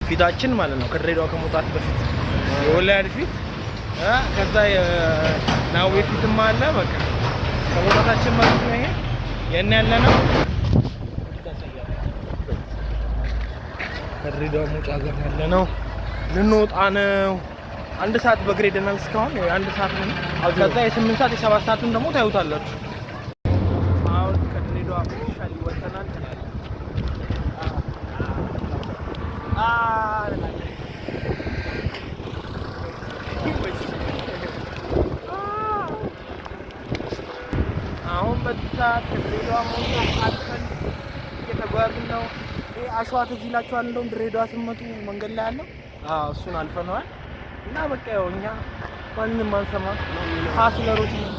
ፊታችን ማለት ነው። ከድሬዳዋ ከመውጣት በፊት የወላያድ ፊት፣ ከዛ የናዌ ፊትም አለ። በቃ ከመውጣታችን ማለት ነው። ይሄ የት ያለ ነው? ከድሬዳዋ መውጫ ጋር ያለ ነው። ልንወጣ ነው። አንድ ሰዓት በእግር ሄደናል እስካሁን አንድ ሰዓት ነው። ከዛ የ8 ሰዓት የ7 ሰዓቱን ደግሞ ታዩታላችሁ። አሁን ከድሬዳዋ officially ወጥተናል ትላለህ። ትላለህ። አሁን በዚህ ሰዓት ከድሬዳዋ መውጫ አልፈን እየተጓዝን ነው። ይሄ አሸዋ ትዝ ይላችኋል? እንደውም ድሬዳዋ ስትመጡ መንገድ ላይ ያለው፣ አዎ፣ እሱን አልፈነዋል። እና በቃ ያው እኛ ማንንም አንሰማ hustler ኦች ነን።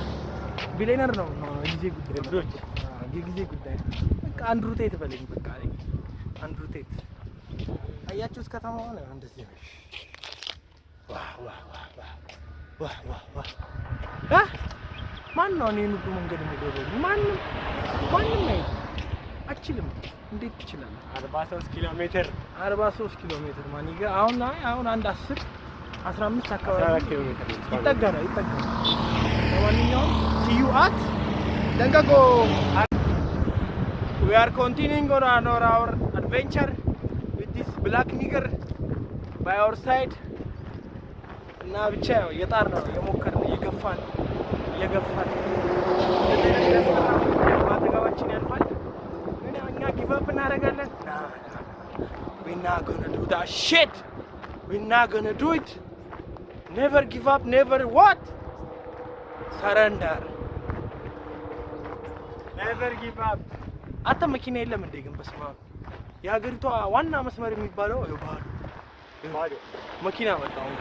ቢሊየነር ነው ነው የጊዜ ጉዳይ ነው። አዎ፣ የጊዜ ጉዳይ ነው። በቃ አንድሩ ቴት በለኝ፣ በቃ አንድሩ ቴት። አያችሁት? ከተማው ነው እንደዚህ ነው። ዋው ዋው ዋው ዋው ዋው ዋው! ማን ነው እኔን ሁሉ መንገድ የሚሄደው? ማንም ማንም አይሄድም። አችልም። እንዴት ትችላለህ? 43 ኪሎ ሜትር። 43 ኪሎ ሜትር ማን ይገ አሁን አሁን አንድ 10 15 አካባቢ 14 ኪሎ ሜትር ነው። ይጠጋል ይጠጋል። ለማንኛውም see you at ደንገጎ። We are continuing on our adventure with this black nigger by our side. እና ብቻ ያው እየጣርን ነው፣ እየሞከርን፣ እየገፋን እየገፋን። እንደዚህ አይነት የሚያስፈራ በአጠገባችን ያልፋል። ግን ያው እኛ give up እናደርጋለን? We not gonna do that shit. We not gonna do it. Never give up, never what? Surrender. Never give up. አንተ መኪና የለም እንዴ? ግን በስመ አብ፣ የሀገሪቷ ዋና መስመር የሚባለው ይኸው ባዶ ባዶ። መኪና መጣ። አሁን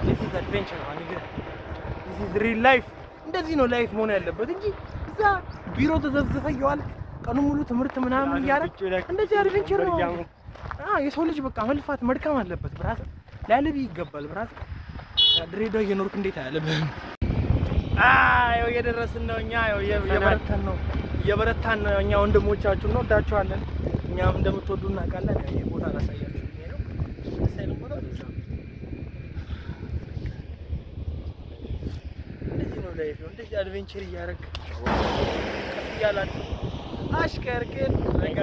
this is adventure, my nigga. This is real life. እንደዚህ ነው life መሆን ያለበት እንጂ እዛ ቢሮ ተዘፍዝፈህ እየዋልክ ቀኑ ሙሉ ትምህርት ምናምን እያደረግ እንደዚህ adventure ነው። የሰው ልጅ በቃ መልፋት መድከም አለበት። Brother፣ ሊያልብህ ይገባል። Brother፣ ድሬዳዋ እየኖርክ እንዴት አያልብህም? ያው እየደረስን ነው። እኛ ያው እየበረታን ነው፣ እየበረታን ነው። እኛ ወንድሞቻችሁ እንወዳችኋለን። እኛም እንደምትወዱ እናውቃለን። ያው ይሄ ቦታ ላሳያችሁ፣ ይሄ ነው። ደስ አይልም ቦታ? እንደዚህ ነው life ነው። እንደዚህ adventure እያደረግ ቀስ እያላችሁ አሽከርክር፣ ረጋ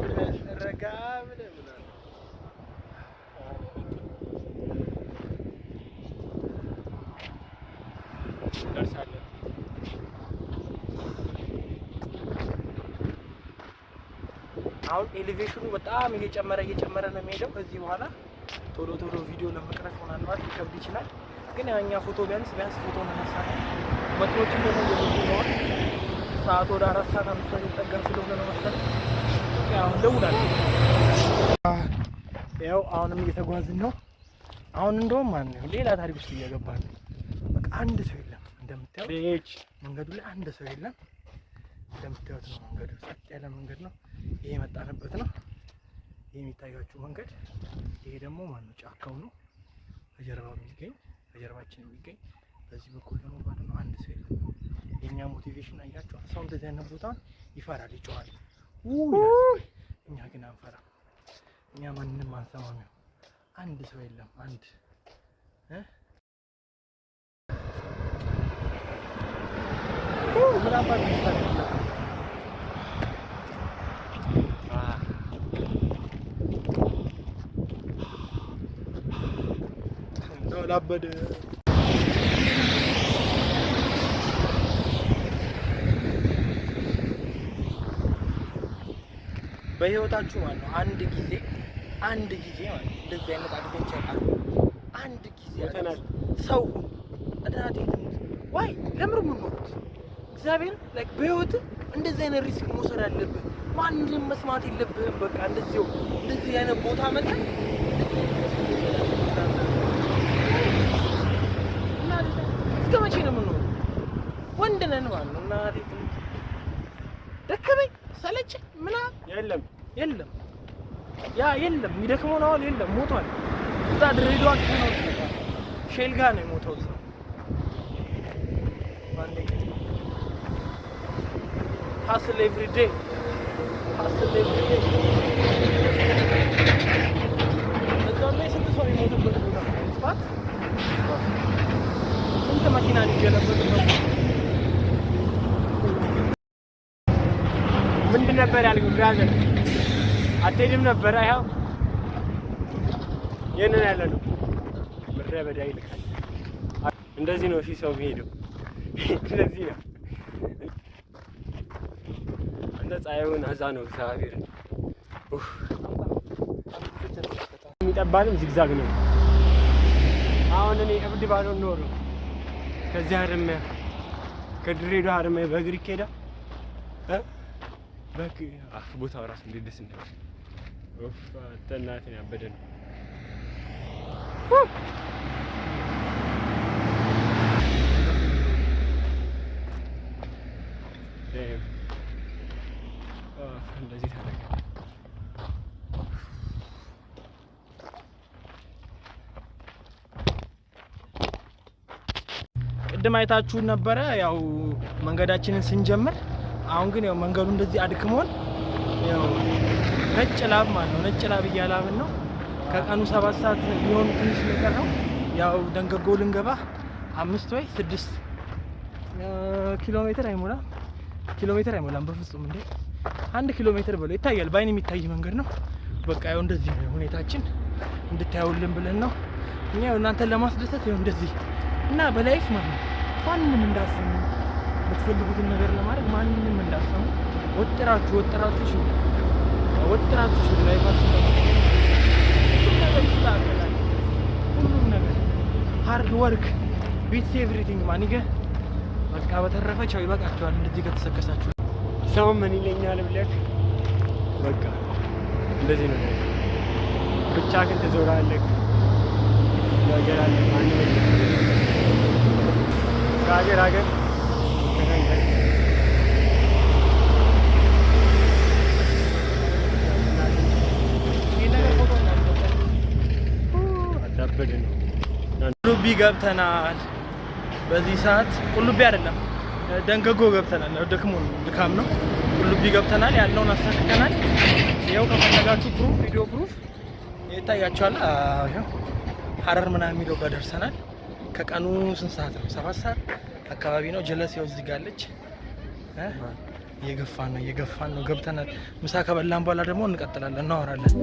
ብለህ ረጋ ብለህ ምናምን። ደርሳለን። አሁን elevation ኑ በጣም እየጨመረ እየጨመረ ነው የሚሄደው። ከዚህ በኋላ ቶሎ ቶሎ ቪዲዮ ለመቅረጽ ምናልባት ሊከብድ ይችላል። ግን ያው እኛ ፎቶ ቢያንስ ቢያንስ ፎቶ እንነሳለን። መኪኖችም ደግሞ እየበዙ ነው። ሰዓት ወደ 4 ሰዓት 5 ሰዓት የተጠጋ ስለሆነ ነው መሰለኝ። ያው እንደውላለን። ያው አሁንም እየተጓዝን ነው። አሁን እንደውም ማን ነው ሌላ ታሪክ ውስጥ እየገባን ነው። በቃ አንድ ሰው የለም እንደምታየው መንገዱ ላይ አንድ ሰው የለም። እንደምታዩት ነው መንገዱ፣ ጸጥ ያለ መንገድ ነው። ይሄ የመጣንበት ነው። ይሄ የሚታያችሁ መንገድ፣ ይሄ ደግሞ ማነው ጫካው ነው። ከጀርባው የሚገኝ፣ ከጀርባችን የሚገኝ። በዚህ በኩል ደግሞ ባዶ ነው። አንድ ሰው የለም። የኛ motivation አያችሁ። ሰው እንደዚህ አይነት ቦታ ይፈራል፣ ይጮሃል፣ ይላል። እኛ ግን አንፈራም። እኛ ማንንም አንሰማም። አንድ ሰው የለም። አንድ እ ምን አባት ይባላል? ላበደ። በህይወታችሁ ማለት ነው አንድ ጊዜ፣ አንድ ጊዜ ማለት ነው እንደዚህ አይነት adventure አለ። አንድ ጊዜ ሰው እናቴ ትሙት why ለምር የምኖሩት እግዚአብሔር like በህይወት እንደዚህ አይነት risk መውሰድ አለብህ። ማንንም መስማት የለብህም። በቃ እንደዚህ እንደዚህ አይነት ቦታ መጥተህ እና እስከ መቼ ነው የምንኖረው? ወንድ ነን ማለት ነው። እናቴ ትሙት ደከመኝ ሰለቸኝ ምናምን የለም። የለም፣ ያ የለም። የሚደክመው ነው አሁን የለም፣ ሞቷል። እዛ ድሬዳዋ ነው ሼል ጋ ነው የሞተው እዛ። ባንዴ hustle every day, hustle every day. Brother፣ አትሄድም ነበረ። ይኸው ይህንን ያለ ነው። ምድረ በዳ ይልካል። እንደዚህ ነው። እሺ ሰው የሚሄደው እንደዚህ ነው። እንደ ፀሐዩን አዛ ነው። እግዚአብሔር የሚጠባንም zigzag ነው። አሁን እኔ እብድ ባልሆን ኖሮ ከዚህ ሀረማያ፣ ከድሬዳዋ ሀረማያ በእግር ይኬዳል። ቦታው ራሱ እንዴት ደስ እንደሚል! ኡፍ እናቴን ያበደ ነው። Damn. እንደዚህ ታደርጋለህ። ቅድም አይታችሁን ነበረ ያው መንገዳችንን ስንጀምር። አሁን ግን ያው መንገዱ እንደዚህ አድክሞን ያው ነጭ ላብ ማለት ነው፣ ነጭ ላብ እያላብን ነው። ከቀኑ 7 ሰዓት ሊሆን ትንሽ ነው የቀረው። ያው ደንገጎ ልንገባ 5 ወይ 6 ኪሎ ሜትር አይሞላም፣ ኪሎ ሜትር አይሞላም በፍጹም እንዴ፣ 1 ኪሎ ሜትር በለው ይታያል፣ በአይን የሚታይ መንገድ ነው። በቃ ያው እንደዚህ ነው ሁኔታችን፣ እንድታዩልን ብለን ነው እኛ ያው እናንተን ለማስደሰት ያው እንደዚህ። እና በ life ማለት ነው ማንንም እንዳሰሙ፣ የምትፈልጉትን ነገር ለማድረግ ማንንም እንዳሰሙ፣ ወጥራችሁ ወጥራችሁ ስሩ፣ ወጥራችሁ ስሩ። Life ኣችሁ ለማድረግ ሁሉም ነገር ይስተካከላል። ሁሉም ነገር hard work beats everything, my nigga። በቃ በተረፈ ቻው፣ ይበቃችኋል እንደዚህ ከተሰከሳችሁ። ሰው ምን ይለኛል ብለህ በቃ እንደዚህ ነው። ብቻህን ትዞራለህ። ነገር አለ፣ ማንም የለም። ከሀገር ሀገር ከመንገድ ይሄን ነገር ፎቶ እናድርገው። አዳበደ ነው። ቁልቢ ገብተናል። በዚህ ሰዓት ቁልቢ አይደለም ደንገጎ ገብተናል። ደክሞ ድካም ነው። ቁልቢ ገብተናል። ያለውን አሳክተናል። ይኸው ከፈለጋችሁ proof፣ video proof ይታያችኋል። አዎ ይኸው ሀረር ምናምን የሚለው ጋር ደርሰናል። ከቀኑ ስንት ሰዓት ነው? 7 ሰዓት አካባቢ ነው። ጀለስ ያው እዚህ ጋር አለች። እ እየገፋን ነው፣ እየገፋን ነው። ገብተናል። ምሳ ከበላን በኋላ ደግሞ እንቀጥላለን፣ እናወራለን።